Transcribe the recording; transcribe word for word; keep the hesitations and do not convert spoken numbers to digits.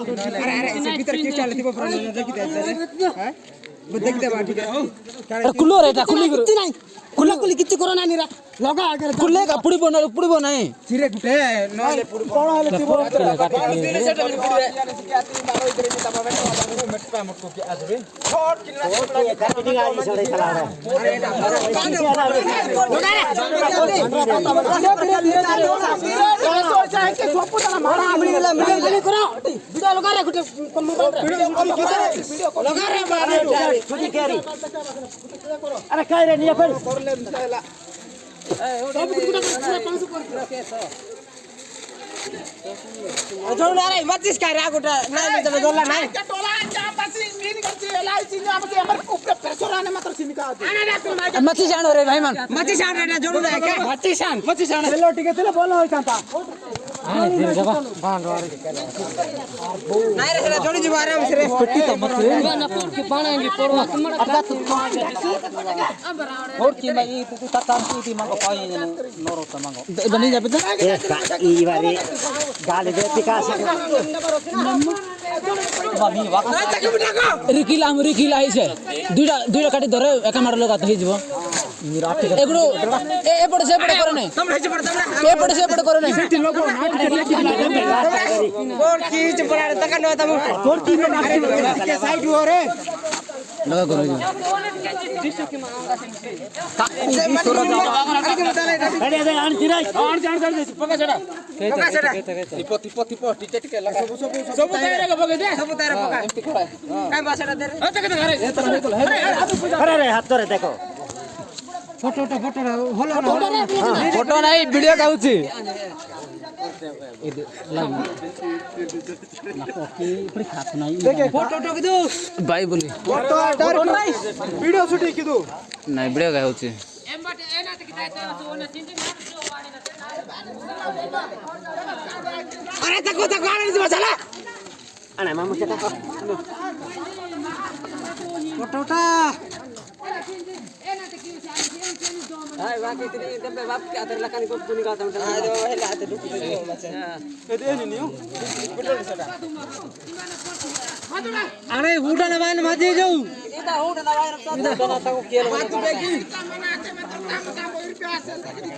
अरे, अरे, इसे भीतर क्यों चले थे वो पुराने नजर की देखते हैं? हैं? वो देखते हैं, ठीक है। अरे, खुलो रे, खुली करो। कितना? खुला खुली किच्छु करो ना, निरा। लगा अगर खुले का पुड़ी बना, पुड़ी बनाए। सिरे गुटे, नहले पुड़ी बना। कौन हाले थे वो? अरे काय रे निया फेर। जोड़ ना रे, मत इसका रे, आगुटा, नहीं, नहीं, चलो, जोड़ ला, नहीं। मत ही जानो रे भाई मन। मत ही जानो रे, जोड़ ना, क्या? मत ही जान, मत ही जान। चलो, ठीक है, चलो, बोलो, होई था। Naire hera jodi jibo aram se re. Peti to mat re. Ba na por ki bana ngi por ma kumara ka tu. Por ki ma i tu ta tan tu ti ma ko pa i ne noro ta ma ko. Bani jabe ta? Eh, ka i bare. Gali de pika sa. Rikil am rikil ai se. Duita duita kati dore eka maro loga to hijibo. Egro, e, epore se epore kore nai. Epore se epore kore nai. Loga kore. Tipo, tipo, tipo, tipo, tipo, laga. Sobu tayar ka boge de. Sobu tayar ka boge. Kai basa de. Are, are, hat kore dekho. Photo, photo, photo, holo, holo. Photo nahi, video kauchi. Photo to kidu. Bhai boli. Photo, photo nahi. Video shooting kidu. Nahi, video kauchi. Are, tako, tako, are, ni masala. Ana, mamu kita. Photo ta. Hai, baki tini tempe bab ke atar lakan ko tuni ka tam tam. Ayo, hela ate duk duk. Ede ni niyo. Are, huda na bai na maji jau. Ita huda na bai na. Ita huda na ta ko kielo. Matu begi.